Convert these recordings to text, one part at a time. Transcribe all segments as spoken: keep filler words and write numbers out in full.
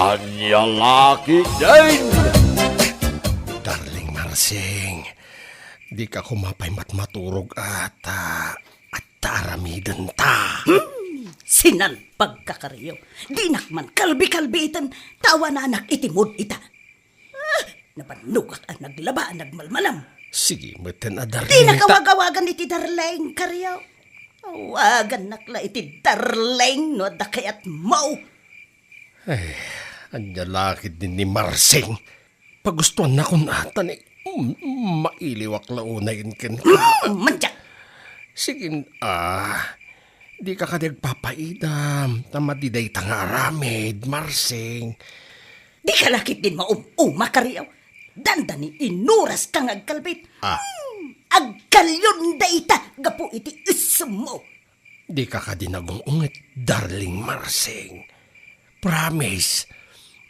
Ania la ketdin? Darling Marsing, dika koma pay matmaturog a ta adda aramidenta. Hmm, sinalbag ka, Kario. Dinak man kalbi-kalbiiten, ta awananak iti mood ita. Ah, nabannogak a naglaba a nagmalmalam. Sige metten a darling. Dinak ta- awag-awagan iti darling, Kario. Awagannak la iti darling no adda kayatmo. Ay, ania la ketdin ni Marsing? Pagustuannakon a, ta ni, mm, mailiwak la unayen kenka. Mandiak! Sige, ah, dika kadi agpapaidam, ta madi dayta nga aramid, Marsing. Dika la ketdin maum-uma, Kario. Dandani inuraska nga agkalbit. Ah. Hmm, agkalion dayta gapu iti essem mo. Dika kadi nagung-unget, darling Marsing. Promise,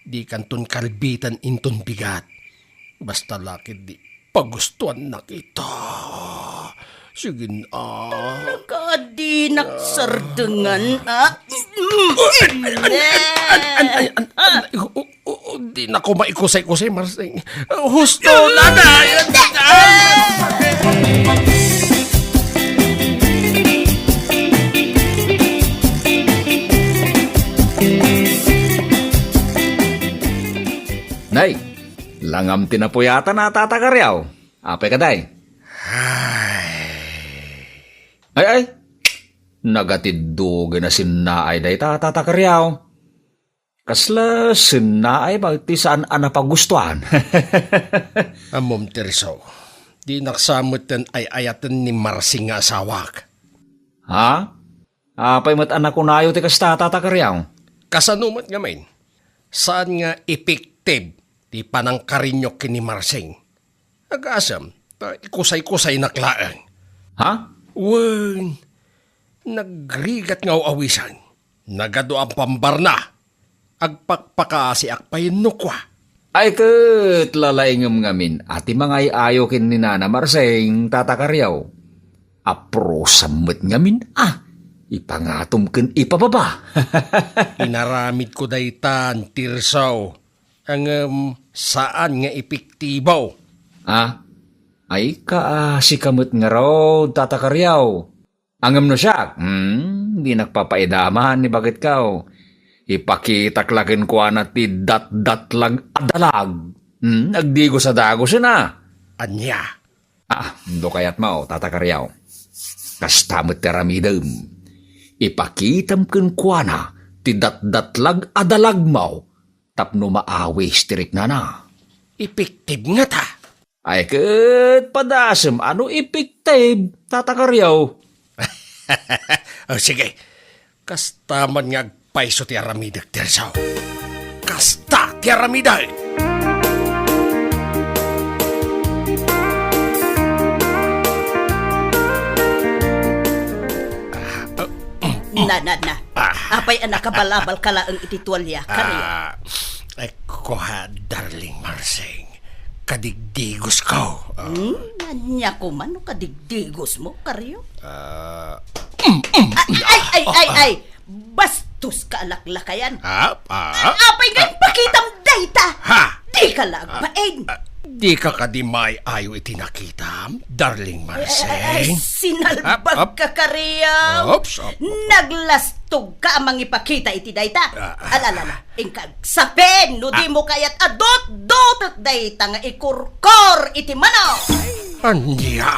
dikanton kalbiten inton bigat. Basta la ketdi pagustuannak ita. Sige na. Talaga, dinak sardengan, ah. An-, an-, an-, an-, an-, an-, O, o, o, dinako maikusay-kusay, Marsing. Husto na, na. Nay, langam ti napuyatan a, Tata Kariaw. Apay ka, day? Ay. Ay, ay. Nagatiddog a sinnaay dayta, Tata Kariaw. Kasla sinnaay ba ti saan a napagustuan? Ammom, Tirso, dinak sa metten ay-ayaten ni Marsing nga asawak. Ha? Apay met a nakunayo ti kasta, Tata Kariaw? Kasano met ngamin? Saan nga epektibo ti panangkariniok ken ni Marsing? Agasem, ta ikusay-kusaynak laeng. Ha? Wen, nagrigat nga aw-awisan. Nagadu a pambarna. Agpakpakaasiak pay no kua. Ay ket lalaingem ngamin a ti mangay-ayo ken ni Nana Marsing, Tata Kariaw. Aprosam met ngamin a ipangatom ken ipababa. Inaramidko daytan, Tirso. Ngem saan nga epektibo. Ah? Ay, kaasika met ngarud, Tata Kariaw. Ngem no siak, hmm, dinak papaidaman ni baketko. Ipakitak la kenkuana ti datdatlag a dalag. Hmm, agdigos a dagosen a. Ania? Ah, no kayatmo, Tata Kariaw. Kasta met ti aramidem. Ipakitam kenkuana ti datdatlag a dalagmo tapno maawis ti riknana. Epektibo ngata? Ay ket padasem a no epektibo, Tata Kariaw. O, sige. Kasta man nga agpayso ti aramidek, Tirso. Kasta ti aramidek! Ah, ah, Na, na, na. Ah. Apay a nakabalabal ka laeng iti tualya, Kario? Ah, ay, kua, darling Marsing. Kadigdigos ko. Ah. Hmm, ania koma no kadigdigos mo, Kario? Ah, mm, mm, Ay, ay, ay, ay, ah, ay! Bastos ka a laklakayan. Ah, ah. Apay nga ipakitam dayta? Ha? Di ka la agbain. Ah, ah, di ka kadi maayo iti nakitam, darling Marsing? Ay, ay, ay, sinalbag ka, Kario. Oops, op, op. Naglastog ka a mangipakita iti dayta. Ah, ah. Ala, ala, ala. Inka agsapin no di mo kayat a dutdutek dayta nga ikurkor iti manok. Ania?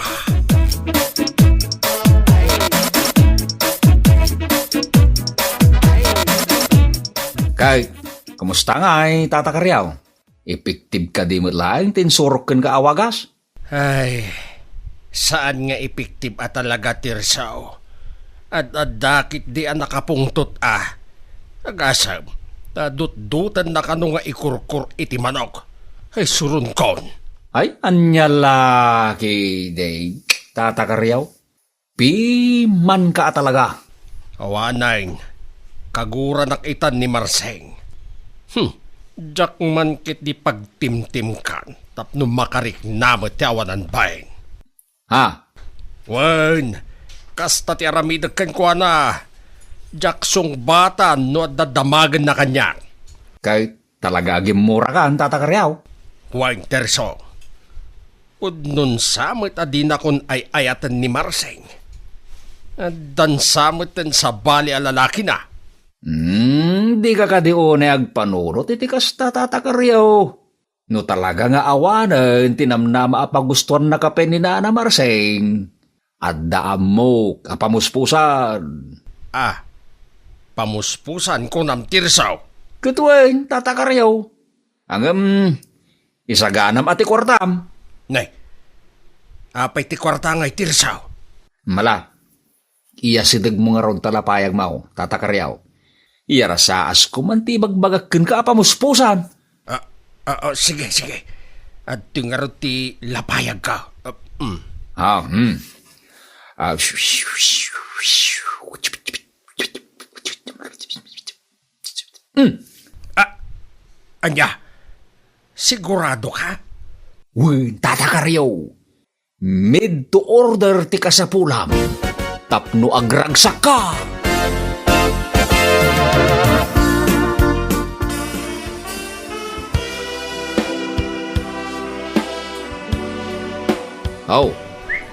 Kay, kumusta ngay, Tata Kariaw? Epektibo kadi met laeng ti insurok kenka a wagas? Ay, saan nga epektibo a talaga, Tirso. Ad-adda ketdi a nakapungtot a. Agasem, ta dutdutennaka no nga ikurkor iti manok. Ay, suronkon. Ay, ania la ketdi, Tata Kariaw? Pimanka a talaga. Awanen, kaguranak itan ni Marsing. Hmm, diak man ketdi pagtimtimkan tapno makarikna met ti awanan bain. Ha? Wen, kasta ti aramidek kenkuana. Diak sungbatan no adda damagenna kaniak. Kay Talaga a gimmurakan, Tata Kariaw. Wen, Tirso. Pudno sa met a dinakon ay-ayaten ni Marsing. Addan sa met ti sabali a lalakina. Hmm, dika kadi unay agpanunot iti kasta, Tata Kariaw. No talaga nga awanen ti namnama a pagustuannaka pay ni Nana Marsing, adda ammok a pamuspusan. Ah, pamuspusan, kunam, Tirso? Ket wen, Tata Kariaw. Ngem, isaganam a ti kuartam. Nay, apay ti kuarta ngay, Tirso? Mala, iyasidegmo ngarud ta lapayagmo, Tata Kariaw. Iyarasaasko man ti ibagbagak kenka a pamuspusan. Ah, ah, ah, sige, sige. Adtoy ngarud ti lapayagko. Ah, mm. Ah, mm. Ah, ania? Sigurado ka? Wen, Tata Kariaw. Made to order ti kasapulam tapno agragsakka. Aw,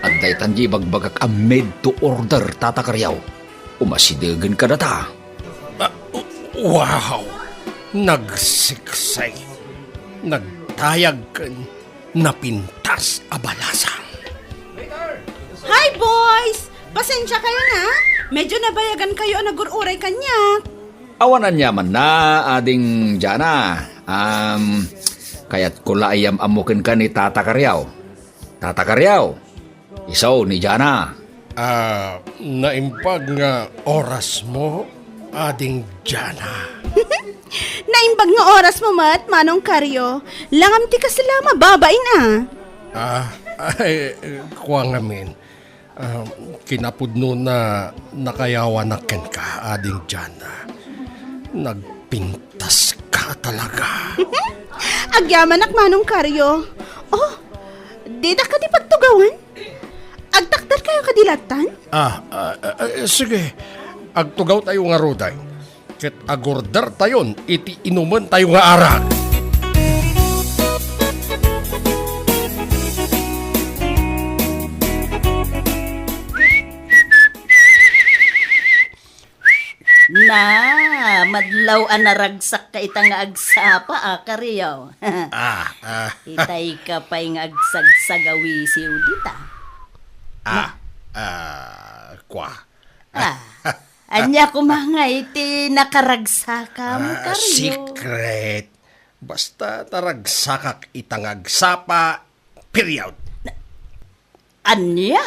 adda itan di ibagbagak a made to order, Tata Kariaw. Umasidegen kadata. Ah, wow! Nagsiksay, nagtayag ken napintas a balasang. Hi, boys! Pasensya kayo na. Medyo nabayagan kayo a nagur-uray kaniak. Awan aniamanna, Ading Jana. Um, kayatko la a iyam-ammo kenka ni Tata Kariaw. Tata Kariaw, isu ni Jana. Ah, naimbag nga orasmo, Ading Jana. Naimbag nga orasmo met, Manong Kario. Langam ti kasla, mababain a. Ah, ay, kua ngamin. Ah, kinapudno na nakayawanak kenka, Ading Jana. Nagpintas ka talaga. Agyamanak, Manong Kario. Oh, dita ka di pagtugawan? Agtakder kayo kadi lattan? Ah, ah, ah, ah, sige. Agtugaw tayo ngarud, ay. Ket agorder tayon iti inumen tayo nga arak. Na, madlaw a naragsakka ita nga agsapa, a, Kario. Ah, ah. Itay ka pay nga agsagsagawisiw dita. Ah, ah, kua. Ah, ania koma nga iti nakaragsakam, ah, Kario? Secret. Basta naragsakak ita nga agsapa, period. Ania?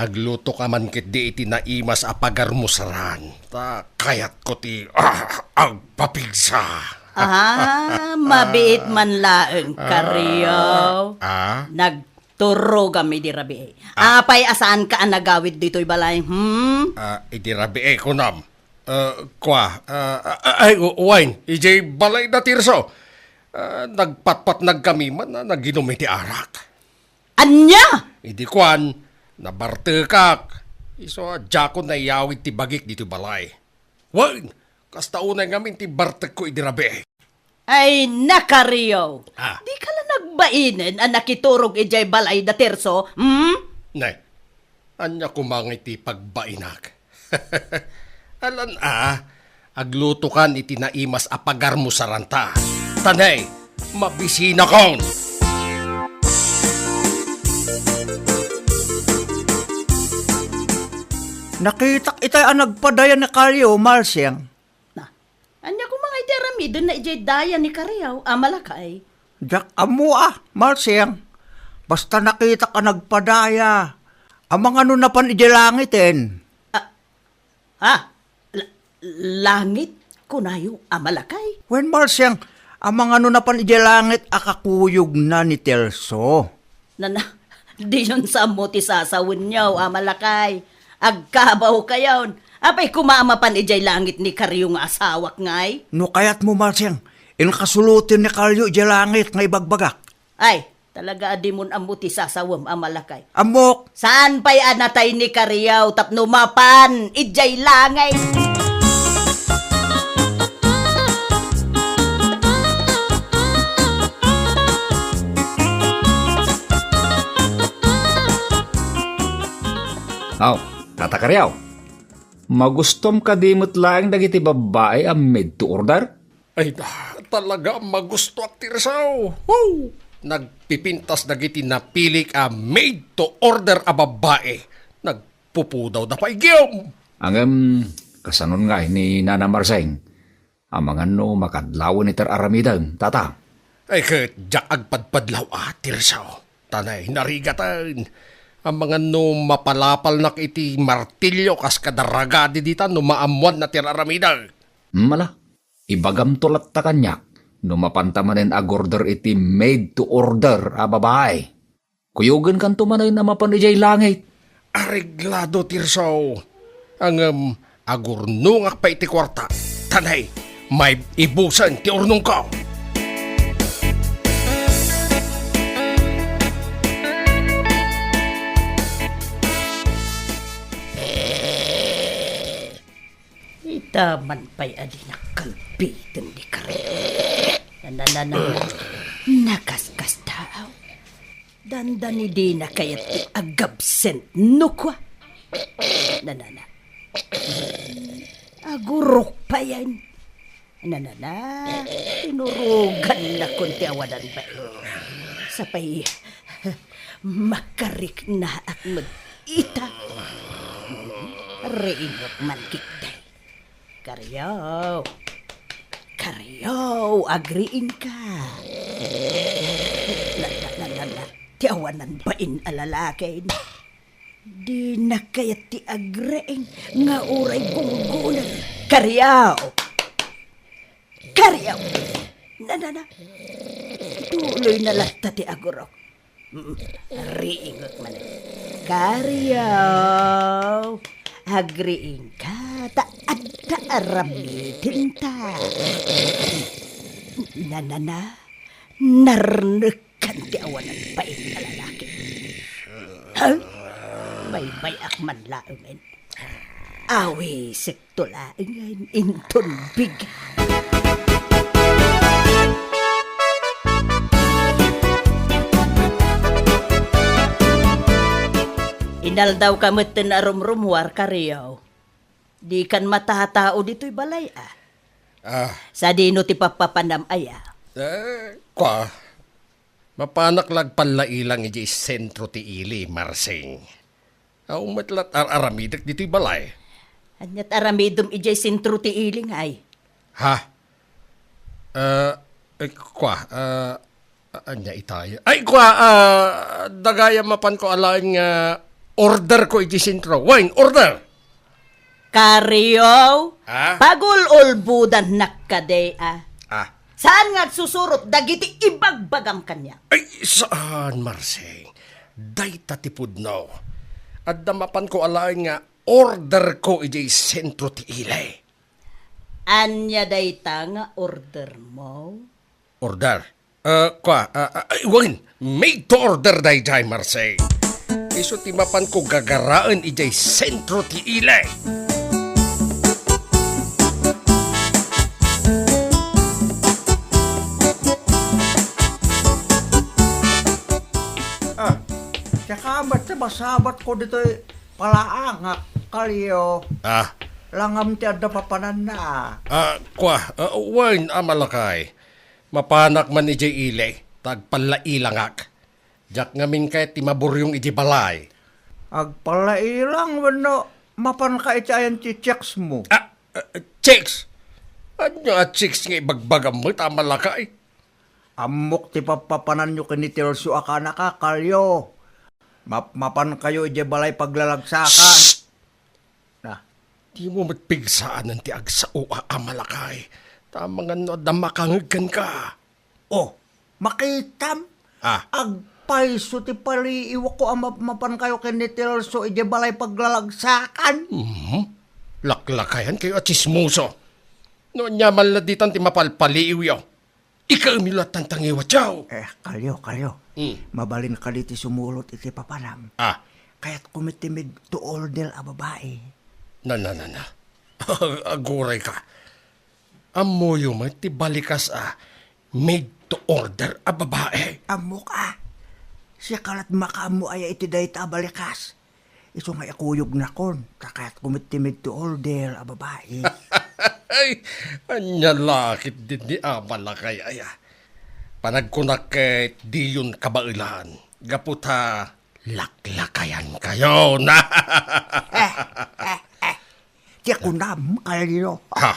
Aglutoka man ketdi iti naimas a pagarmusaran. Ta kayatko ti, ah, agpapigsa. Ah, mabiit man laeng, Kario. Ah? Nagturogam idi rabii. Ah. Apay a saanka a nagawid ditoy balay, hmm? Ah, idi rabii, kunam. Ah, kua, ah, ah, ay, w-, wine, idiay balay da Tirso. Ah, nagpatpatnagkami man a naginum iti arak. Ania? Idi kuan, nabartekak. Isu a diakon naiyawid ti bagik ditoy balay. Wen, kasta unay ngamin ti bartekko idi rabii. Ay, na, Kario! Ah. Dika la nagbainen a nakiturog idiay balay da Tirso, hmm? Nay, ania koma nga iti pagbainak? Alan a, aglutokan iti naimas a pagarmusaranta. Ta nay, mabisinakon! Nakitak itay a nagpadaya ni Kario, Marsing. Na, ania koma nga iti aramidenna idiay daya ni Kario, a malakay? Diak ammo a, Marsing. Basta nakitak a nagpadaya. Amangan no napan idiay langiten. Ah, ah, la-, langit, kunayo, a malakay? Wen, Marsing, amangan no napan idiay langit a kakuyogna ni Tirso. Nana, diyon sa ammo ti sasawenyo, a malakay. Agkabaw kayon. Apay koma a mapan idiay langit ni Kario nga asawak ngay? No kayatmo, Marsing, inkasuloten ni Kario idiay langit nga ibagbagak. Ay, talaga a dimon ammo ti sasawem a malakay. Ammok! Saan pay a natay ni Kario tapno mapan idiay langit? Aw, Tata Kariaw, magustom kadi met laeng dagiti babbai a made to order? Ay, ta-, talaga a magustoak ti risaw. Woo! Nagpipintas dagiti napilik a made to order a babbai. Nagpupudawda pay gayam. Ngem, kasanon ngay ni Nana Marseng? Amangan no makadlawen iti ar-aramidem, tata. Ay, ket diak agpadpadlaw a ti risaw. Tanay, narigaten. Amangan no mapalapalnak iti martilyo kas kada ragadi dita no maammoanna ti ar-aramidek. Mala, ibagamto latta kaniak no mapanta manen agorder iti made to order a babae. Kuyogenkanto manen a mapan idiay langit. Areglado ti risaw. Ngem, agurnongak pay iti kuarta. Tanay, maibusen ti urnongko. Ita man pay a di nakalpiten di kare. Nananana. Nakaskasdaaw. Dandani dina kayat ti agabsent no kua. Nanana. Agurok payen. Nanana. Tinurogannakon ti awanan bain. Sapay makariknaak met ita. Riingek man ketdi. Kariaw. Kariaw, agriingka. Na, na, na, na, na. Ti awanan bain a lalaki. Dina kayat ti agriing nga uray gunggunen. Kariaw. Kariaw. Na, na, na. Tuloy na latta ti agurok. Mm, riingek manen. Kariaw, agriingka, ta adda aramidenta. Nanana, narnekkan ti awanan bain a lalaki. Ha? Baybay-ak man laengen. Awisekto laengen inton bigat. Inaldawka metten a rumrumuar, Kariaw. Dikan matatao ditoy balay, a. Ah. Sadino ti pappapanam aya? Eh, kua. Mapanak la agpallailang idiay sentro ti ili, Marsing. Aw met la ti ar-aramidek ditoy balay. Ania ti aramidem idiay sentro ti ili, ngay? Ha? Eh, eh, kua, eh, ania ita? Ay, kua, ah, dagayam mapanko alaen nga orderko idiay sentro. Wen, order! Kariaw, ah? Pagul-ulbodannak kadi, a. Ah. Saan nga agsusurot dagiti ibagbagam kaniak? Ay, saan, Marsing. Dayta ti pudno. Adda mapanko alaen nga orderko idiay sentro ti ili. Ania dayta nga ordermo? Order? Ah, kua, ah, ah, ay, wen, made to order daydiay, Marsing. Isu ti mapanko gagaraen idiay sentro ti ili. Ah, saka met ti masabatko ditoy palaangak, Kalio. Ah. Langam ti adda papananna, a. Ah, kua, ah, wen, a malakay. Mapanak man idiay ili, ta agpallailangak. Diak ngamin kayat ti maburyong idiay balay. Agpallailang wenno mapanka iti ayan ti chicks mo? Ah, ah, chicks? Ania a chicks nga ibagbagam met a malakay? Ammok ti pappapananyo ken ni Telso a kanaka, Kalyo. Mapmapankayo idiay balay paglalagsakan. Shh! Na. Dimo met pigsaanen ti agsao a, a malakay. Ta amangan no adda makangeg kenka. Oh, makitam? Ah. Agpayso ti paliiwakko a map-, mapankayo ken ni Telso idiay balay paglalagsakan. Mhm. Laklakayankayo a tsismoso. No ania man la ditan ti mapalpaliiwyo. Ikaw, milatan tangiwatyaw. Eh, Kalyo, Kalyo. Hmm. Mabalin kadi ti sumulot iti papanam. Ah. Kayatko met ti made to order a babae. Na, na, na, na. Aguray ka. Ammoyo met ti balikas a made to order a babae? Ammok a. Siak lat makaammo aya iti dayta a balikas. Isu nga ikuyognakon, ta kayatko met ti made to order a babai. Ay, ania la ketdin ni Ama Lakay aya. Panagkunak ket diyon kabaelan. Gapu ta laklakayankayon. Eh, eh, eh. Ti kunam, Kalyo. Ha?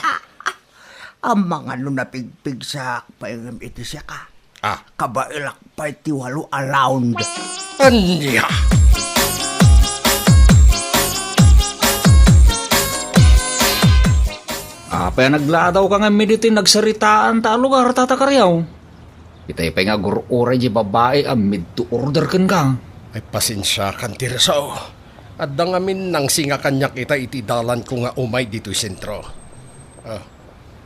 Amangan no napigpigsaak pay ngem iti siaka. Ah. Kabaelak pay ti walo a round. Ania? Apay a nagladawka ngamin ditoy nagsaritaanta a lugar, Tata Kariaw? Itay pay nga agur-uray di babai a made to order kenka. Ay, pasensiakan, Tirso. Adda ngamin nangsinga kaniak ita iti dalanko nga umay ditoy sentro. Ah,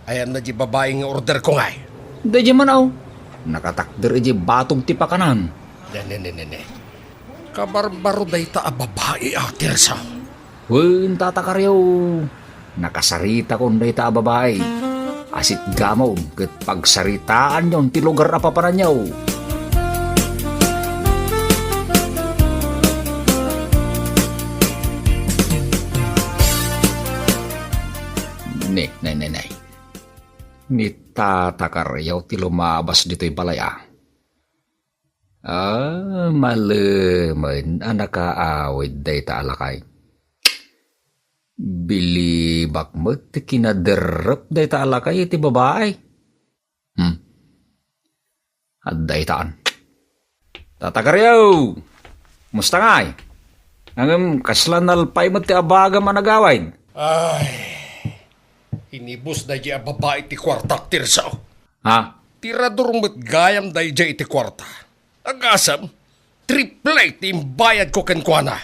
ayanna di babai nga order ko ngay? Daydiay man, aw. Nakatakder iti batog ti pakanan. Ne, ne, ne, ne, ne. Kabarbaro dayta a babai a, Tirso. Wen, Tata Kariaw, nakasaritakon dayta a babai. Asitgamon ket pagsaritaanyon ti lugar a papananyo. Ne, ne, ne, ne. Ni Tata Kariaw ti lumabas ditoy balay, a. Ah, malemen a nakaawid dayta a lakay. Bilibak met ti kinaderrep dayta a lakay iti babai. Hmm. Adda itan. Tata Kariaw! Musta ngay? Ngem kasla nalpay met ti abagam a nagawid? Ay, inibus daydiay a babai ti kuartak, Tirso. Ha? Tirador met gayam daydiay iti kuarta. Agasem, triple ti imbayadko kenkuana.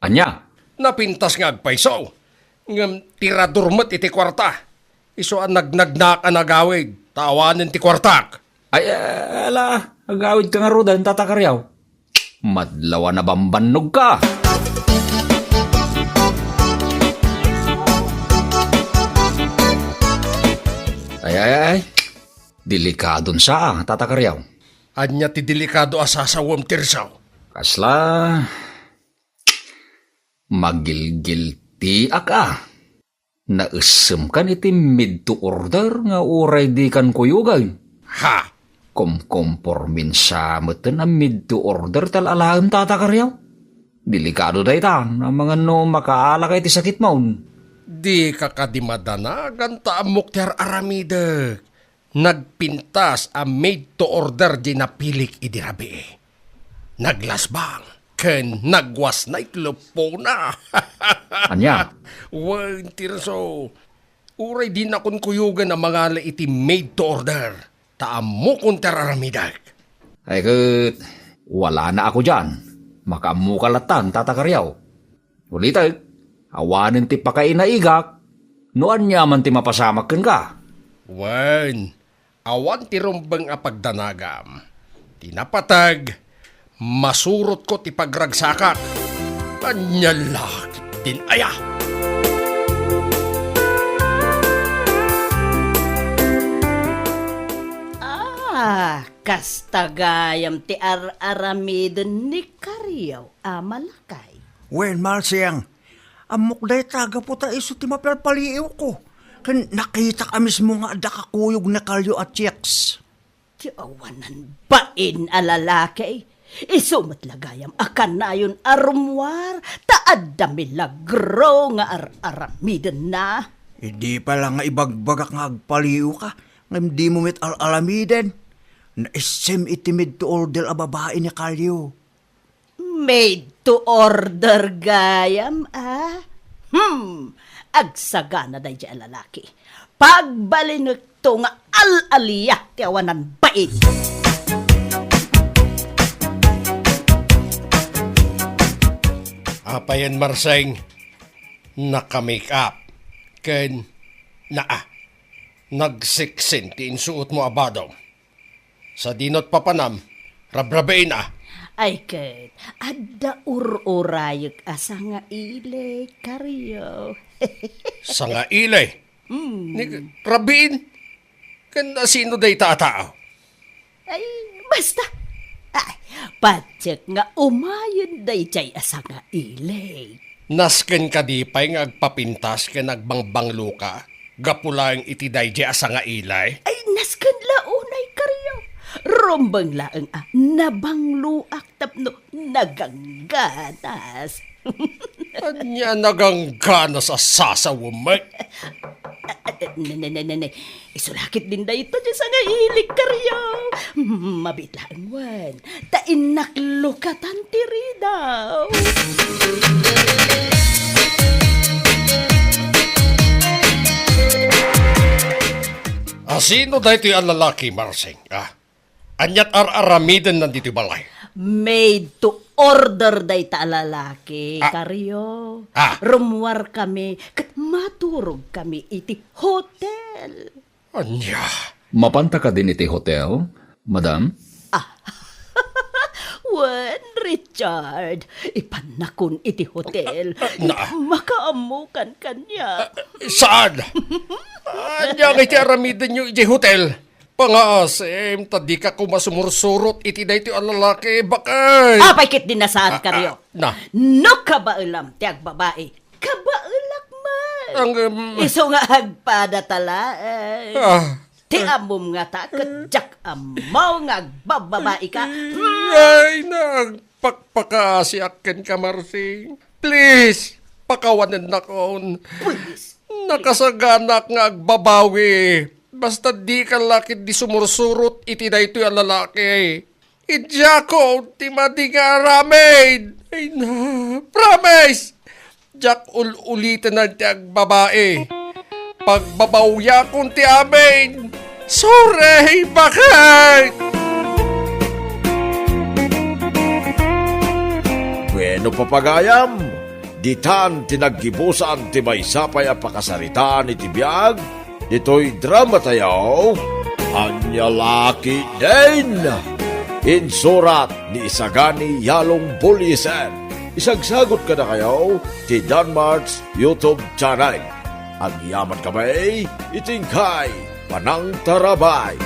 Ania? Napintas nga agpayso. Ngem tirador met iti kuarta. Isu a nagnagnaak a nagawid, ta awanen ti kuartak. Ay, ala, agawidka ngaruden, Tata Kariaw. Madlaw a nabambannogka. Ay, ay, ay. Delikadon sa, Tata Kariaw. Ania ti delikado a sasawem, Tirso? Kasla magilgiltiak a. Naessemkan iti made to order nga uray dikan kuyogen. Ha? Komkompormin sa meten a made to order ti al-alaem, Tata Kariaw. Delikado dayta, amangan no makaalaka iti sakitmon. Dika kadi madanagan ta ammok ti ar-aramidek. Nagpintas a made to order di napilik idi rabii. Naglasbang ken nagwasna iti leppona. Ania? Wen, Tirso, uray dinakon kuyogen a mangala iti made to order, ta ammokon ti ar-aramidek. Ay ket, walana ako dian. Makaammoka lattan, Tata Kariaw. Ulitek, awanen ti pakainaigak, no aniaman ti mapasamak kenka. Wen, awan ti rumbeng a pagdanagam. Ti napateg, masurotko ti pagragsakak. Ania la ketdin aya? Ah, kasta gayam ti ar-aramiden ni Kariaw a malakay. Wen, Marseng, ammok dayta gapu ta isu ti mapalpaliiwko. Ken nakitak a mismo nga adda kakuyog ni Kalyo a chicks. Ti awanan bain a lalaki. Isu met la gayam a kanayon a rummuar ta adda milagro nga ar-aramidenna. Idi pay la nga ibagbagak nga agpaliiwka, ngem dimo met al-alamiden. Naessem iti made to order a babai ni Kalyo. Made to order gayam, a? Hmm, agsagana daydiay a lalaki. Pagbalinekto nga al-alia ti awanan bain. Apayen, Marseng, naka-make up ken naa, nagseksen ti insuotmo a badom. Sadino ti papanam, rabrabiin a. Ay ket, adda ur-urayek a sangaili, Kariaw. Sangaili? Mm. Ni, rabiin? Ken sino dayta a tao? Ay, basta. Ay, patiek nga umayen daydiay a sangaili, Nasken kadi pay nga agpapintas ken agbangbangloka gapu laeng iti daydiay a sangailay? Ay, nasken la unay, Kario. Rumbeng laeng a nabangloak tapno nagangganas. Ania nagangganas a sasawem met? Ah, ah, ne, ne, ne, ne, ne. Isu la ketdin dayta diay sangailik, Kario. Mabiit laeng wen. Ta innak lukatan ti ridaw. A, sino daytoy a lalaki, Marsing? Ah, aniat ar-aramiden ditoy balay? Made to order dayta a lalaki, Ah. Kario. Ah. Rummuarkami ket maturogkami iti hotel. Ania? Mapanta kadin iti hotel, madam? Ah. Wen, Richard, ipannakon iti hotel. Ah, ah, na- Makaammokan kaniak. Ah, saan? Ania nga iti aramidenyo iti hotel? Pangngaasim, ta dika koma sumursurot iti daytoy a lalaki, bakay. Apay ketdin a saan, Ah, Kario? Ah, na. No kabaelam ti agbabai, kabaelak met. Ang, um, Isu nga agpadata laeng. Ah. Ti ammom ngata ket diak ammo nga agbababai ka. Ay, nagpakpakaasiak kenka, Marsing. Please, pakawanennakon. Please. Nakasaganak nga agbabawi. Basta dika la ketdi sumursurot iti daytoy a lalaki. Idiakon ti madi nga aramid. Ay na, promise! Diak ul-uliten ti agbabai. Pagbabawiakon ti amin. Sorry, bakit? Bueno, papagayam, ditan ti naggibusan ti maysa pay a pakasaritaan iti biag ditoy drama tayo, Ania La Ketdin. Insurat ni Isagani Yalong Buliesen. Isagsagut kadakayo ti Danmart's YouTube channel. Agyaman kami iti inkay panangtarabay.